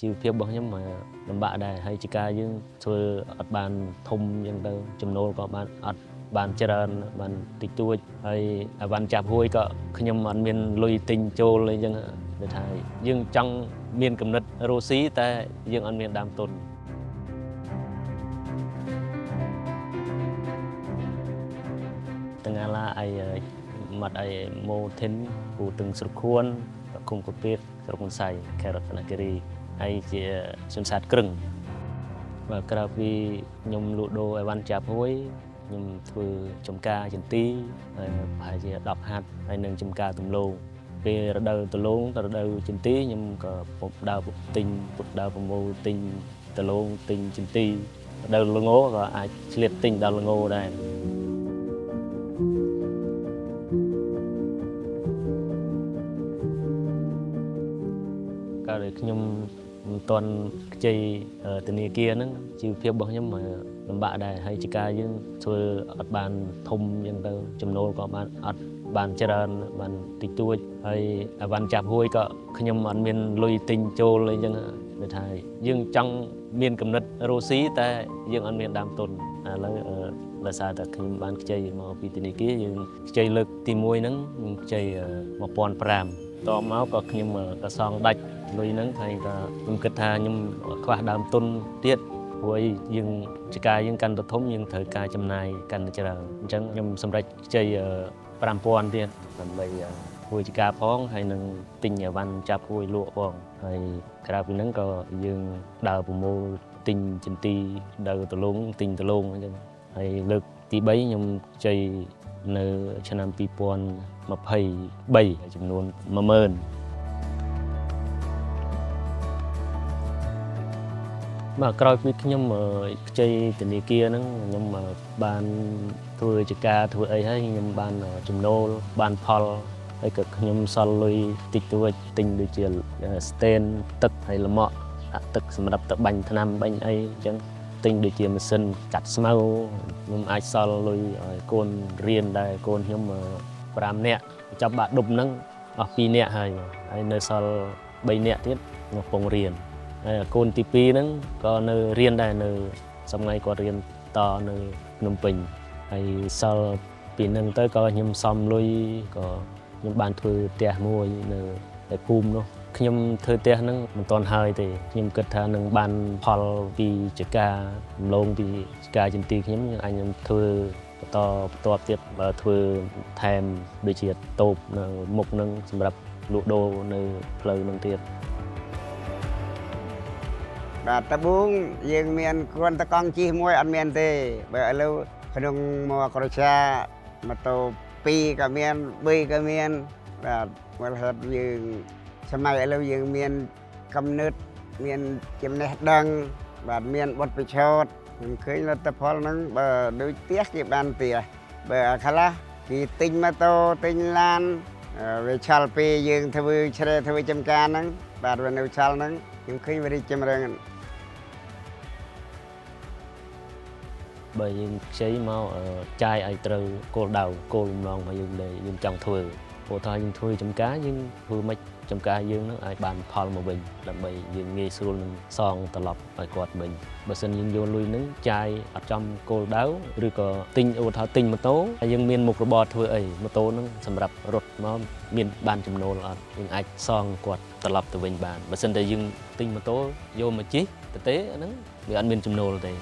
ជីវភាពរបស់ខ្ញុំលំបាកដែរហើយជាការយើងធ្វើអត់បានធំអញ្ចឹងទៅចំណូលក៏បានអត់បានច្រើនបានតិចតួចហើយអីវ៉ាន់ចាប់ហួយក៏ខ្ញុំអត់មានលុយទិញចូលអីចឹងដូចថាយើងចង់មានកំណត់រស់ស៊ីតែយើងអត់មានដើមទុន តងាឡាអីមាត់អីម៉ូធីនពូទឹងស្រុកខួនឃុំកពៀតស្រុកមុនសៃខេត្តរតនគិរីហើយជាជនសាស្ត្រគ្រឹងបាទក្រៅពីខ្ញុំលក់ដូរអីវ៉ាន់ចាប់ហួយខ្ញុំធ្វើចំការចន្ទីហើយប្រហែលជា10ហាត់ហើយនឹងចំការទំលងពេលរដូវទំលងទៅរដូវចន្ទីខ្ញុំក៏ពុកដើរទិញពុកដើរប្រមូលទិញទំលងទិញចន្ទីរដូវល្ងក៏អាចឆ្លៀតទិញដល់ល្ងដែរ កាលដែលខ្ញុំមិនទាន់ខ្ចីធនាគារហ្នឹងជីវភាពរបស់ខ្ញុំលំបាកដែរហើយជាការយើងធ្វើអត់បានធំអញ្ចឹងទៅចំណូលក៏បានអត់បានច្រើនបានតិចតួចហើយអីវ៉ាន់ចាប់ហួយក៏ខ្ញុំអត់មានលុយទិញចូលអីចឹងដូចថាយើងចង់មានកំណត់រស់ស៊ីតែយើងអត់មានដើមទុនឥឡូវដោយសារតែខ្ញុំបានខ្ចីមកពីធនាគារយើងខ្ចីលើកទី1ហ្នឹងខ្ញុំខ្ចី1500តមកក៏ខ្ញុំក៏សងដាច់លុយហ្នឹងហើយក៏ខ្ញុំគិតថាខ្ញុំខ្វះដើមទុនទៀតព្រោះអីយើងចការយើងកាន់តែធំយើងត្រូវការចំណាយកាន់តែច្រើនអញ្ចឹងខ្ញុំសម្រេចខ្ចី5000ទៀតដើម្បីធ្វើចការផងហើយនឹងទិញអីវ៉ាន់ចាប់ហួយលក់ផងហើយក្រៅពីហ្នឹងក៏យើងដើរប្រមូលទិញចន្ទីដើរទលងទិញទលងអញ្ចឹងហើយលើកទី3ខ្ញុំខ្ចីនៅឆ្នាំ2023ចំនួន10000បាទក្រោយពីខ្ញុំខ្ចីធនាគារហ្នឹងខ្ញុំបានធ្វើជាការធ្វើអីហើយខ្ញុំបានចំណូលបានផលហើយក៏ខ្ញុំសល់លុយតិចតួចទិញដូចជាស្តេនទឹកហើយលម៉ក់ដាក់ទឹកសម្រាប់ទៅបាញ់ថ្នាំបាញ់អីអញ្ចឹងទិញដូចជាម៉ាស៊ីនកាត់ស្មៅខ្ញុំអាចសល់លុយឲ្យកូនរៀនដែរកូនខ្ញុំ5នាក់ចាប់បាក់ឌុបហ្នឹងអស់2នាក់ហើយហើយនៅសល់3នាក់ទៀតកំពុងរៀនហើយកូនទី2ហ្នឹងក៏នៅរៀនដែរនៅសម័យគាត់រៀនតនៅភ្នំពេញហើយសល់ពីហ្នឹងទៅក៏ខ្ញុំសំលុយក៏ខ្ញុំបានធ្វើផ្ទះមួយនៅឯភូមិនោះខ្ញុំធ្វើផ្ទះហ្នឹងមិនទាន់ហើយទេខ្ញុំគិតថានឹងបានផលពីចការរំលងពីចការចន្ទីខ្ញុំអាចខ្ញុំធ្វើបន្តបន្ទាប់ទៀតបើធ្វើថែមដូចជាតូបនៅមុខហ្នឹងសម្រាប់លក់ដូរនៅផ្លូវហ្នឹងទៀត បាទតបួងយើងមានគ្រាន់តែកង់ជិះមួយអត់មានទេបើឥឡូវក្នុងមកក្រឆាម៉ូតូ2ក៏មាន3ក៏មានបាទមូលហេតុយើងសម័យឥឡូវយើងមានកំណត់មានចំណេះដឹងបាទមានបទពិសោធន៍ខ្ញុំឃើញលទ្ធផលហ្នឹងបើដូចផ្ទះគេបានផ្ទះបើអាខ្លះគេទិញម៉ូតូទិញឡានវាឆាល់ពេលយើងធ្វើជ្រែធ្វើចំការហ្នឹងបាទវានៅឆាល់ហ្នឹងខ្ញុំឃើញវារីកចម្រើន បើយើងខ្ចីមកចាយឲ្យត្រូវគោលដៅគោលបំណងរបស់យើងដែលយើងចង់ធ្វើព្រោះថាយើងធ្វើចំការយើងធ្វើមិនចំការយើងនឹងអាចបានផលមកវិញដើម្បីយើងងាយស្រួលនឹងសងត្រឡប់ឲ្យគាត់វិញបើសិនយើងយកលុយនឹងចាយអត់ចំគោលដៅឬក៏ទិញឧទាហរណ៍ទិញម៉ូតូហើយយើងមានមុខរបរធ្វើអីម៉ូតូនឹងសម្រាប់រត់មកមានបានចំណូលអត់យើងអាចសងគាត់ត្រឡប់ទៅវិញបានបើសិនតែយើងទិញម៉ូតូយកមកជិះទៅទេអាហ្នឹងវាអត់មានចំណូលទេ